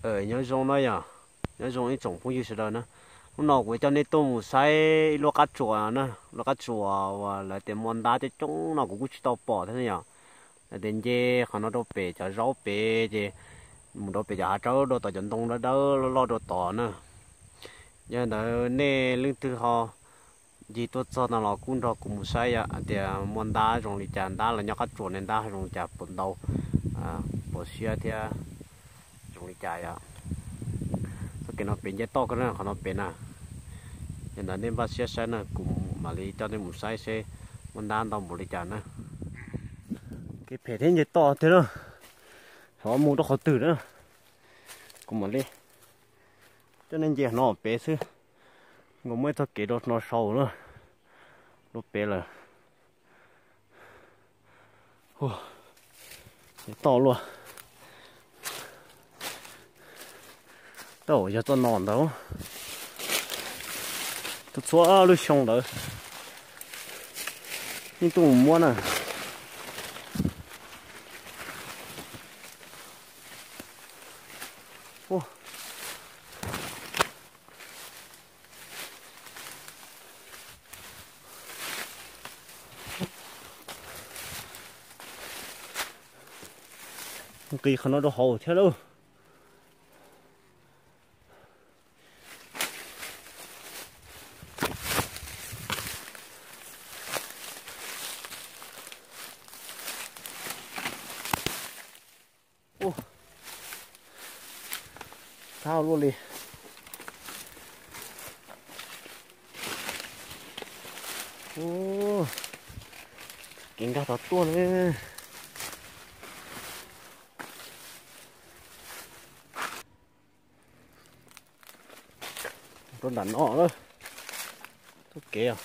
Nyob zoo no yog, nyob zoo ib tsoom phooj ywg sawv daws na. Hnub no kuv coj nej tuaj mus saib ib lub qab tsuas na, lub qab tsuas uas lawv tias muaj ntab coob coob no kuv kuj tsis tau pom thiab ne yom. Lawv tias nce qhov no rau pem cov zaub pem ces mus rau pem cov hav tsawb rau tom cov ntoo dawb dawb loj loj rau tod na. Yog ntawd nej leej twg ho ncig tuaj txog no los kuj nrog kuv mus saib yom, hais tias muaj ntab zoo li cas, ntab los nyob qab tsuas ne ntab zoo li cas, puas ntau, puas siab thiab zoo li cas yom. Txoj kev no pem nce toj kawg na, qhov no pem na. Yog ntawd nej npaj siab saib na, kuv mam li coj nej mus saib seb muaj ntab ntau npaum li cas na. Kev phem thiab nce toj tiag na, xyov mus rau qhov twg na. Kuv mam li coj nej nce no pem xwb, nkaus muaj ib txoj kev rau no saud na, rau pem lawm. Nce toj luaj. Tau yog txoj no ntawd, txhua txhua lub xyoo ntawd yeej tuaj mus muab na. Nqis qhov no rau hauv thiab lauj. Ua, thab luaj li. Kev nkag tod tuaj ne. Rau nram no lawm. Txoj kev os.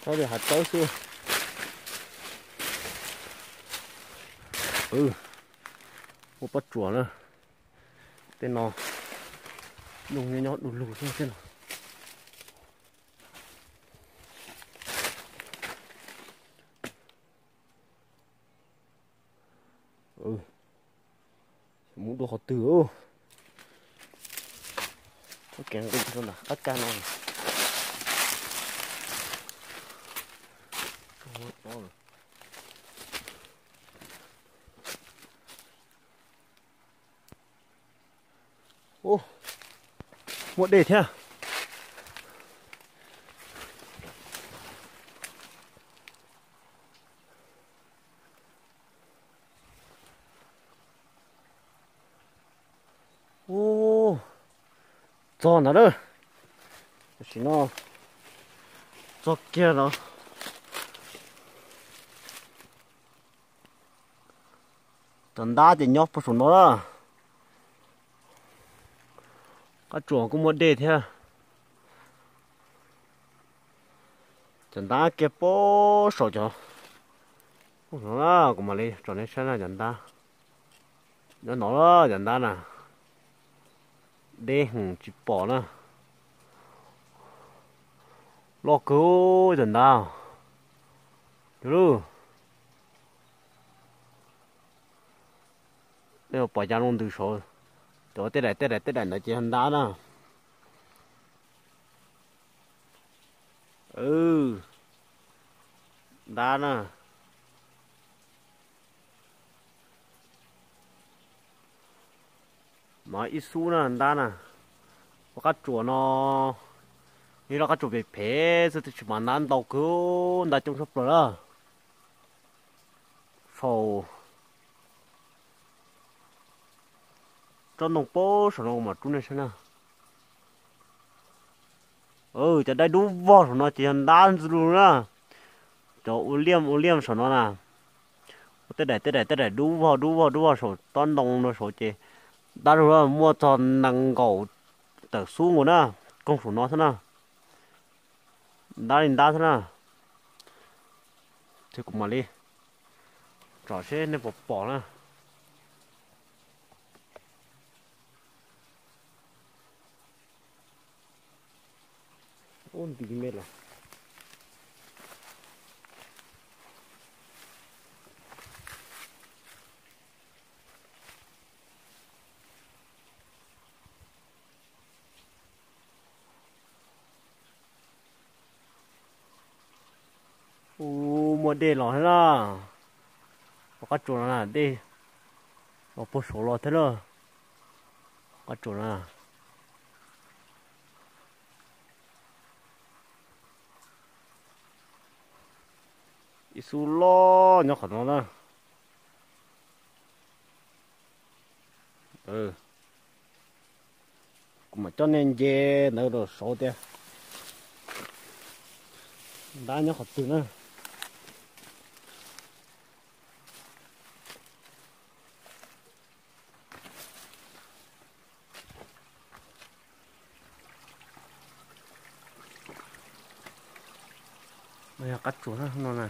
Txhob li hav tsawb xwb. Ua pob tsuas na. Tej no nyob nyob du lug xwb tej no. Mus dua qhov twg? Txoj kev nqis rau nram qab cag no. Ub, muaj dej thiab. Ub, txog ntawd lawm. Tam sim no txog kiag no. Cov ntab ces nyob puag saum no na. Qab tsuas kuj muaj dej thiab. Cov ntab kiag puag saum cov, kuv mam li tsom nej saib na cov ntab. Nyob no cov ntab na, deb heev tsis pom na. Loj kawg cov ntab. Yog lauj, nej pom cov lub ntws saud, cov tej daim tej daim tej daim ntawd ces yog ntab na. Ntab na. Mas ib xub na ntab na. Ua qab tsuas no, ib lub qab tsuas phem phem xwb tab sis mas ntab ntau kawg, ntab coob tshaj plaws lawm. Saum tsob ntoo puag saum no kuv mam rub nej saib na. Cov dawb dub vog saum no ces yog ntab ntxwg lug na. Cov ua liaj ua liaj saum no na, ua tej daim tej daim tej daim dub vog dub vog dub vog saum tsob ntoo no saud ces ntab lug muaj txog nees nkaum tawm xub nkaus na, koog saum no xwb na. Ntab li ntab xwb na. Ces kuv mam li tsom seb nej puas pom na. Ub, nti me los. Ub, muaj dej los thiab na. Ua qab tsuas no na, dej los puag saud los thiab na. Qab tsuas na. Ib xub loj nyob qhov no na. Kuv mam coj nej nce ntawd rau saud tias ntab nyob qhov twg na. No yog qab tsuas no na.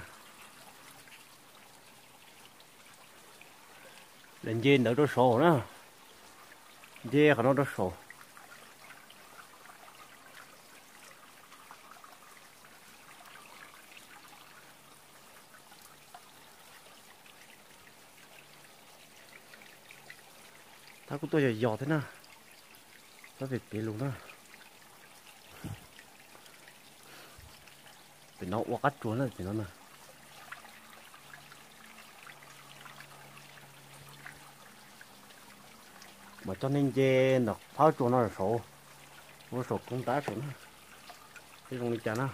Lawv nce ntawd rau saud na. Nce qhov no rau saud. Tab kuj tuaj yog yog thiab na. Tab pem pem lus na. Pem no ua qab tsuas na, pem no na. Mas coj nej nce ntawm phab tsuas no saud, ua saum koog ntab saud na, seb zoo li cas na.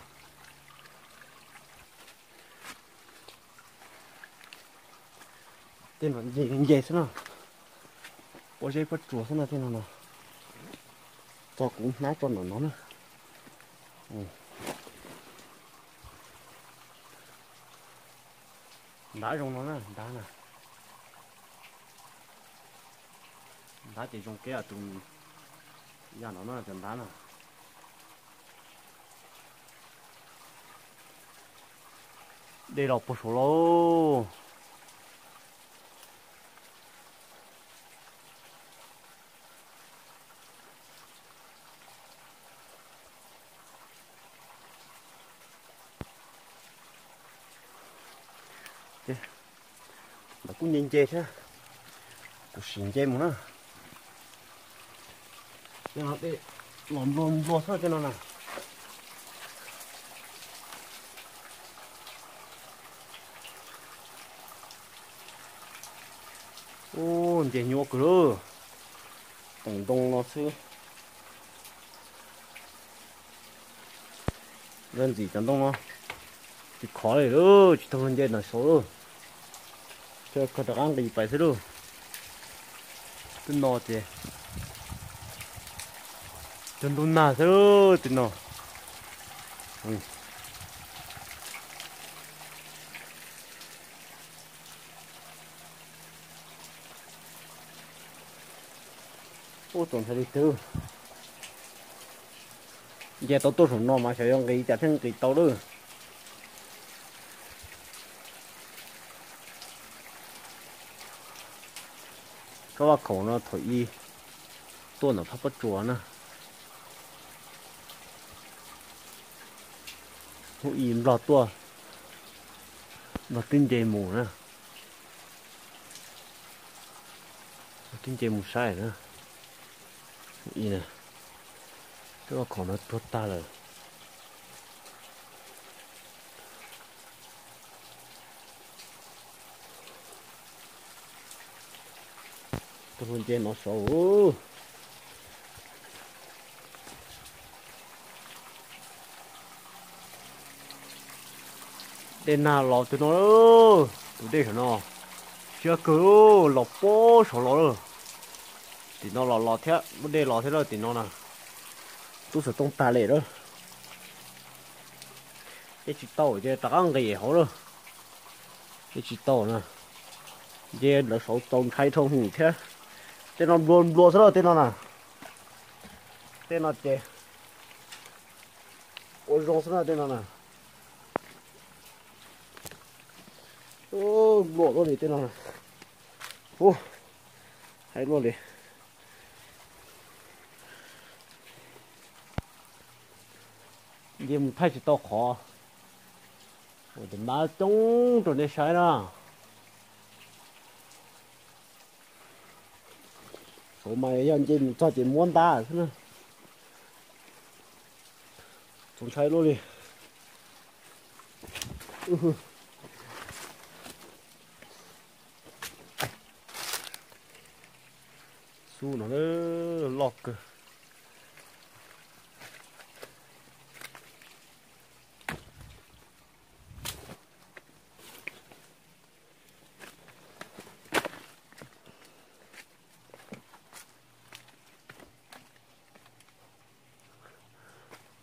Tej no nce nce xwb na, pob zeb pob tsuas xwb na tej no na. Tso kuv hnab tso ntawm no na. Ntab zoo no na, ntab na. Ntab ces zoo kiag tus yam no na, cov ntab na. Dej los puag saud lauj. Ces lawv kuj nce nce thiab, kuv sim nce mus na. Tej no tej los nplua nplua xwb tej no na. Ub, nce nyuaj kawg lawm. Teem ntoo no xwb. Zaj ntxim cov ntoo no tsis khov li lauj, tsis tau nce ntawm saud lauj. Kho rov qab nqis pais xwb lauj. Twb no ces cog ntub nag xwb twb no. Ub, txaus ntshai li twb. Nce tau tuaj saum no mas xyov yuav nqis cas thiaj nqis tau lawm. Koj vaj khaum no thaum ub tuaj ntawm phab pob tsuas na. Hnub ib Nplog tuaj, Nplog twb nce mus na. Nplog twb nce mus saib na. Hnub ib na, koj vaj khaum no tuag tag lawm. Tus hlub nce no saud. Dej nag los twg no, tus dej saum no siab kawg, los puag saud los lawm. Tim no los los thiab, muaj dej los thiab lawm tim no na. Tub xov tooj tag li lawm. Nce tsis tau ces rov qab nqis hauv lawm. Nce tsis tau na. Nce lawv saud txaus ntshai dhau hwv thiab. Tej no nplua nplua xwb na tej no na. Tej no ces ua zoo xwb na tej no na. Nplua luaj li tej no na. Ub, haib luaj li. Nce mus thaij tsis tau qhov, ua tus ntab coob rau nej saib na. Saud mas yog nce mus txog ces muab ntab xwb na. Txaus ntshai luaj li. Xub no loj kawg.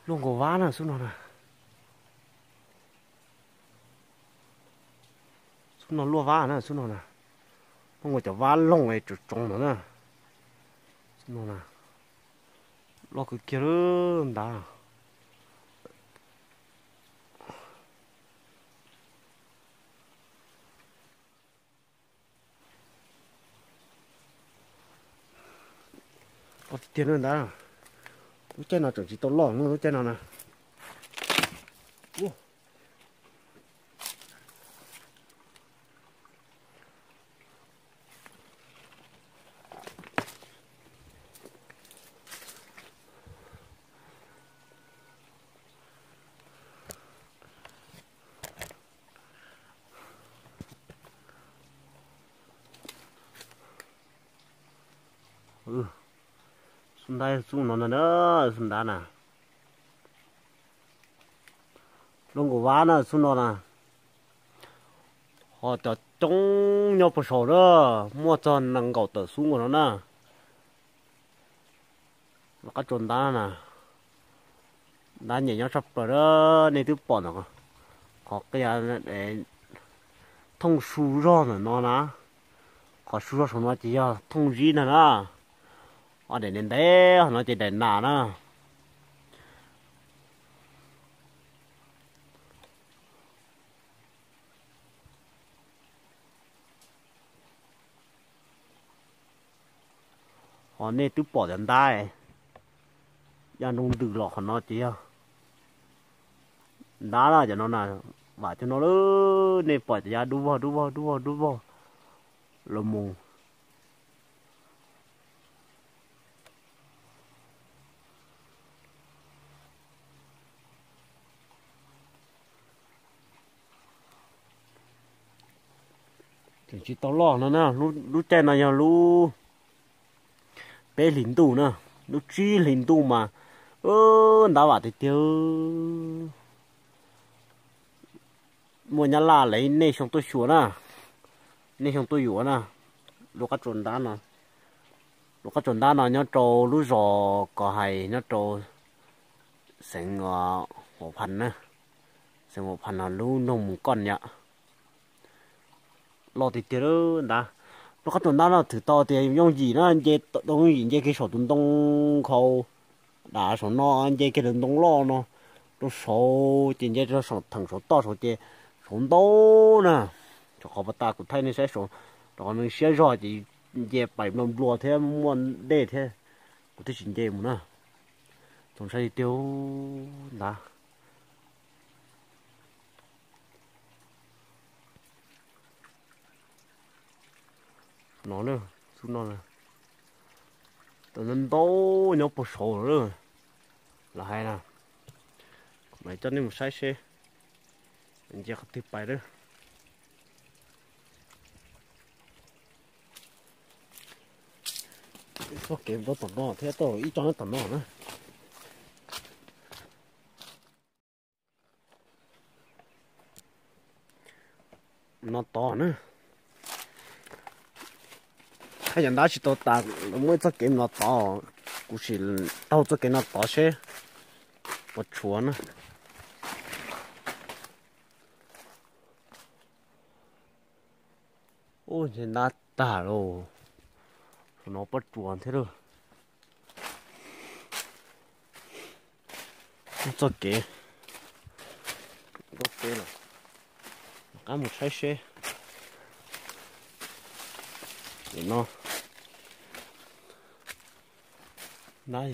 Luaj nkaus vab na xub no na. Xub no luaj vab na xub no na. Luaj nkaus cov vab loog es tsoom tsoom no na. Xub no na. Loj kawg kiag lawm ntab. Tiag tiag na ntab. Lub caij no tseem tsis tau loj lub caij no na. Xub ntab xub no na, xub ntab na. Lub nkaus vab na xub no na. Ho cov coob nyob puag saud na, muaj txog nees nkaum tawm xub nkaus no na. Lub qab tsuas ntab na, ntab nyem nyob tshaj plaws na, nej twb pom ntawm qhov qia thooj su zog ntawm no na. Qhov su zog saum no ces yog thooj zib ntag na. Ob daim ntev ntev no ces daim nas na. Ho nej twb pom cov ntab, yog nroo ntws los qhov no ces yog ntab na, cov no na, vam cov no lawm, nej pom cov yav dub vog dub vog dub vog dub vog los mus. Tseem tsis tau loj no na, lub caij no yog lub peb hlis ntuj na, lub tsib hlis ntuj mas ntab vam tiag tiag. Muaj nyab laj lawv nej xyoo tuaj xyuas na, nej xyoo tuaj yuav na. Lub qab tsuas ntab no, lub qab tsuas ntab no nyob rau lub zos Kos Hais nyob rau xeev Huam Phas na, xeev Huam Phas no lub nroog Mus Koj yom. Loj tiag tiag lawm ntab. Lub qab tsuas ntab no thwm tau tias yooj yim na, nce tau yooj yim nce kiag saum tus ntoo nkhaus dam saum no, nce kiag tus ntoo loj no rau saud ces nce rau saum theem saum toj saud ces saud ntau na. Rau qhov pas tas kuv thaij nej saib saud, rau qhov nws siab zog ces nce pais nplua nplua thiab muaj dej thiab, kuv thiaj tsis nce mus na. Txaus ntshai tiag tiag ntab. No na, xub no na, ntau ntau nyob puag saud lawm. Los hais na, kuv mam coj nej mus saib seb nce qhov twg pais lawm. Txoj kev mus rau tom no thiab tau ib tsob nyob tom no na. No tod na. Haj yam ntab tsis tau tas, muaj ib txoj kev no tod, kuv sim taug txoj kev no tod seb puas tshuav na. Ub, ntab tag lauj. Saum no pob tsuas thiab lauj. Txoj kev, txoj kev los rov qab mus saib seb. Nim no ntab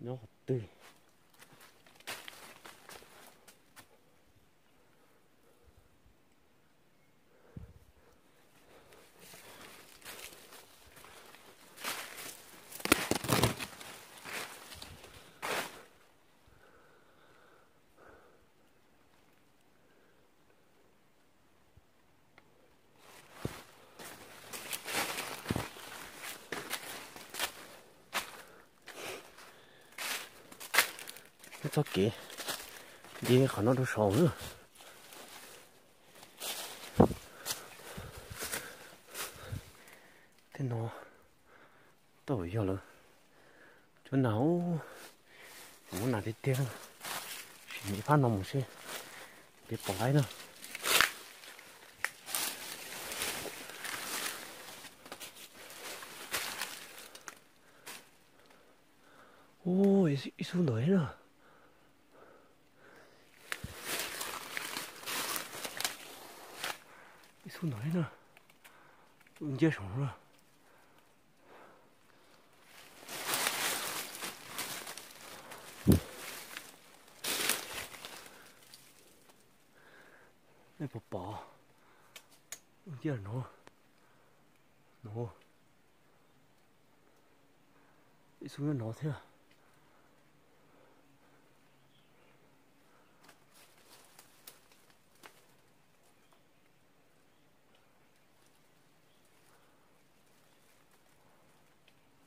yog Nyob qhov twg? Txoj kev nce qhov no rau saud na. Tej no tau yog lawm. Cov nas, muab nas tiag tiag. Sim ib phab no mus seb peb pom qaib na. Ub, ib xub ntawd na. Ib xub ntawd na. Nciab saum no. Nej puas pom? Nciab no. No. Ib xub nyob no thiab.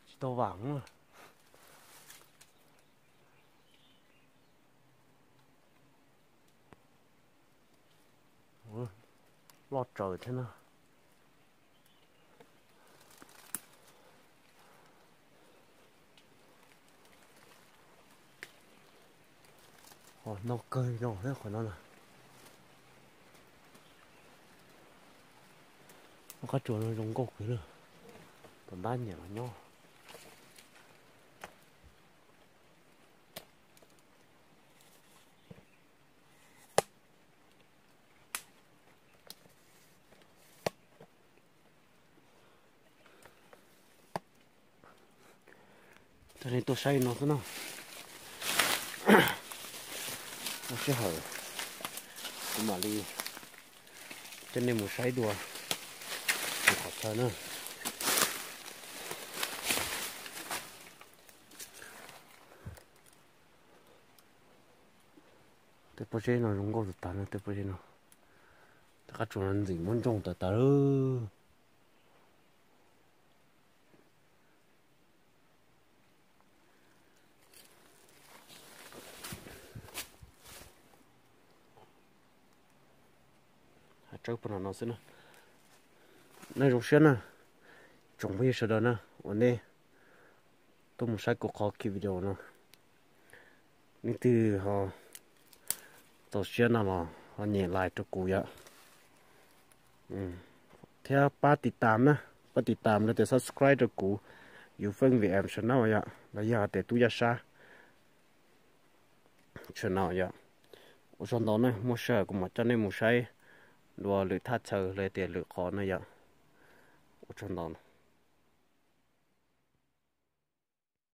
Tsis tau vam. Loj tsawv thiab na. Ho no kawg zoo thiab qhov no na. Qab tsuas no zoo nkauj kawg na. Tom ntab nyiam los nyob. Coj nej tuaj saib no xwb na. Muaj sij hawm kuv mam li coj nej mus saib dua qhov chaw na. Tej pob zeb no zoo nkauj tas tas na, tej pob zeb no. Tej qab tsuas no ntxim muab ntsoog tas tas lawm. Tsawb puag nram no xwb na. Nej zoo siab na, tsoom phooj ywg sawv daws na, uas nej tuaj mus saib kuv qhov video no, leej twg ho txaus siab no los ho nyem like rau kuv yom. Thiab pab tiv tam na, pab tiv tam los tias subscribe rau kuv, Yus Feej V M channel yom, los yog hais tias Tub Yaj Sab channel yom. Ua tsaug ntau na, muaj sij hawm kuv mam coj nej mus saib dua lwm thaj chaw los tias lwm qhov na yom. Ua tsaug ntau.